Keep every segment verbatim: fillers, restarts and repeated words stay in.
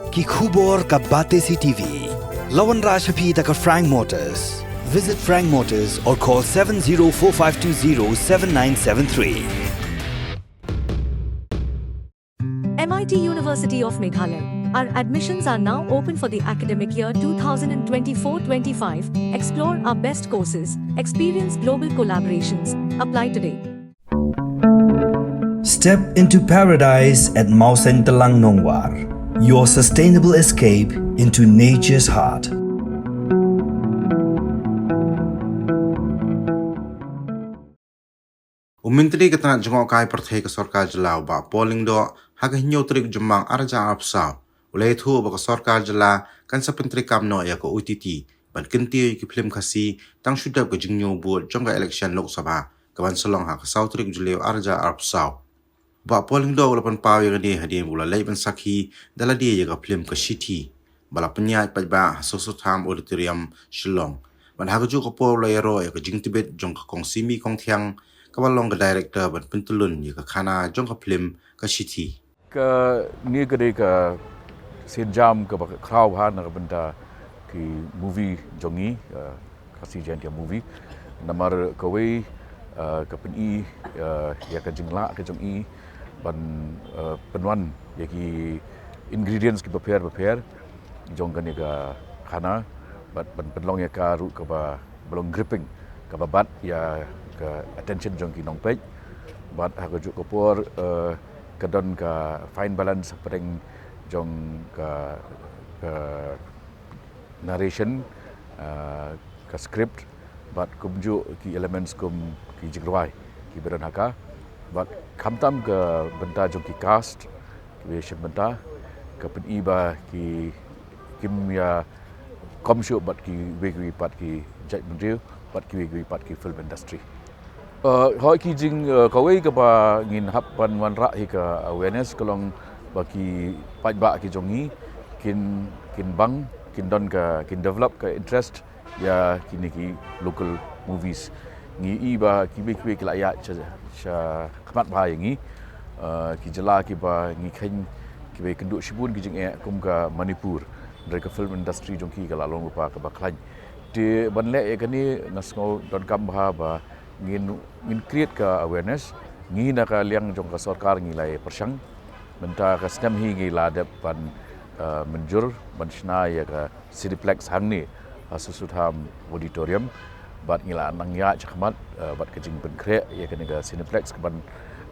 Ki khubor ka Batesi T V. La wanrah sha phi da ka Frank Motors. Visit Frank Motors or call seven zero four five two zero seven nine seven three. M I T University of Meghalaya. Our admissions are now open for the academic year two thousand twenty-four twenty-five. Explore our best courses, experience global collaborations. Apply today. Step into paradise at Mawsyntelang Nongwar, your sustainable escape into nature's heart. U Myntri ka tnat jngohkai pyrthei ka sorkar jylla u Bah Paul Lyngdoh ha ka hynñiew tarik Jymmang arhajar arphew saw u la ïathuh ba ka sorkar jylla kan sa pyntreikam noh ïa ka O T T ban kyntiew ïa ki phlim Khasi tang shu dep ka jingñiew vote jong ka election Lok Sabha kaban sa long ha ka saw tarik Jylliew arhajar arphew saw. Bah Paul Lyngdoh u la pynpaw ïa kane hadien ba u la leit ban sakhi da lade ïa ka phlim ka Shithi ba la pynïaid paidbah ha Sossotham Auditorium, Shillong. Bad ha kajuh ka por u la ïaroh ïa ka jingtbit jong ka Kong Simi Kongthiang kaba long ka director ban pyntyllun ïa ka khana jong ka phlim ka Shithi. Kane ka dei ka sienjam kaba khraw bha na ka bynta ki movie jong ngi, eh, Khasi Jaiñtia movie. Namar kawei, eh, ka pyni, eh, ïa ka jinglah ka jong i ban, eh, pynwan ïa ki ingredients kiba pher bapher jong kane ka khana bad ban pynlong ïa ka ruh kaba, ba long gripping, kaba bat ïa ka attention jong ki nongpeit. Bad ha kajuh ka por, eh, ka don ka fine balance hapdeng jong ka, ka narration, eh, ka script, bad kumjuh ki elements kum ki jingrwai kiba don ha ka. Bad khamtam ka bynta jong ki cast kiba ïashim bynta, ka pyni ba ki kim ïakham shuh bad kiwei kiwei pat ki jaitbynriew bad kiwei kiwei pat ki film industry. Eh, hooid, ki jing, eh, kawei kaba ngin hap ban wanrah hi ka awareness ka long ba ki paidbah ki jong ngi kin, kin bang, kin don ka, kin develop ka interest ïa kine ki local movies. Ngi i ba kiwei kiwei ki la ïaid sha, sha khmat bha ïa ngi. Eh, ki jylla kiba ngi kheiñ kiba ïakynduh shibun ki jingeh kum ka Manipur. Hynrei ka film industry jong ki ka la long lypa kaba khlaiñ. Te ban leh ïa kane nga sngew donkam bha ba ngin, ngin create ka awareness. Ngi na ka liang jong ka sorkar ngi la ïa pyrshang. Mynta ka snem hi ngi la dep ban, eh, mynjur ban shna ïa ka Cineplex hangne ha Sossotham Auditorium. Bad ngi la nang ïaid shakhmat, eh, bad ka jingpynkhreh ïa kane ka Cineplex kaban,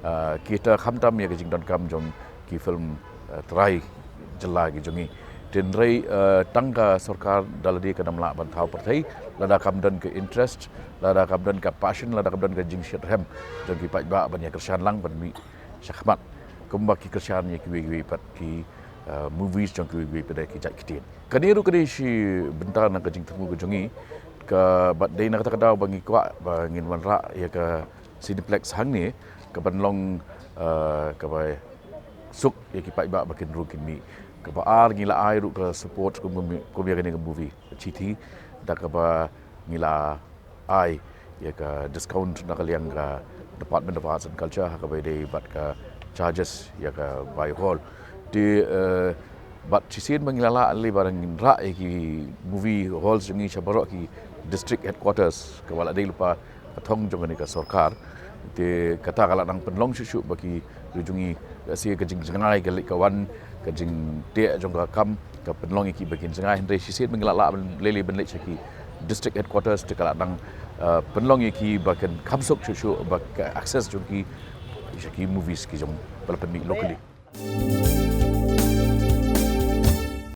eh, kita khamtam ïa ka jingdonkam jong ki film, eh, trai jylla ki jong ngi. Hynrei, eh, tang ka sorkar da lade kam lah ban thaw pyrthei lada kam don ka interest, lada kam don ka passion, lada kam don ka jingshitrhem jong ki paidbah ban ïakyrshan lang ban mih shakhmat kumba ki kyrshan ïa kiwei kiwei pat ki, eh, movies jong kiwei kiwei pat ki jait ktien. Kane ruh ka dei shi bynta na ka jingthmu ka jong ngi, ka bad dei na kata ka daw ba ngi kwah ba ngin wanrah ïa ka Cineplex hangne kaban long, eh, kaba suk ïa ki paidbah ba kin rung kin mih. Kaba ar, ngi la ai ruh ka support kum, kum, kum ïa kane ka movie Shithi, da kaba ngi la ai ïa ka discount na ka liang ka Department of Arts and Culture ha kaba ïadei bad ka charges ïa ka bai hall. Te, eh, bad shisien ba ngi la lah lei ba ngin rah ïa ki movie halls jong ngi sha baroh ki district headquarters kaba la dei lypa ka thong jong kane ka sorkar. Te kata ka la nang pynlong shuh shuh ba ki ri jong ngi, lehse ka jingjngai ka leit ka wan, ka jingteh jong ka kam ka pynlong ïa ki ba kin jngai, hynrei shisien ba ngi la lah lei lei ban leit sha ki district headquarters te ka la nang, eh, pynlong ïa ki ba kin kham suk shuh shuh ba ka access jong ki sha ki movies ki jong ba la pynmih locally.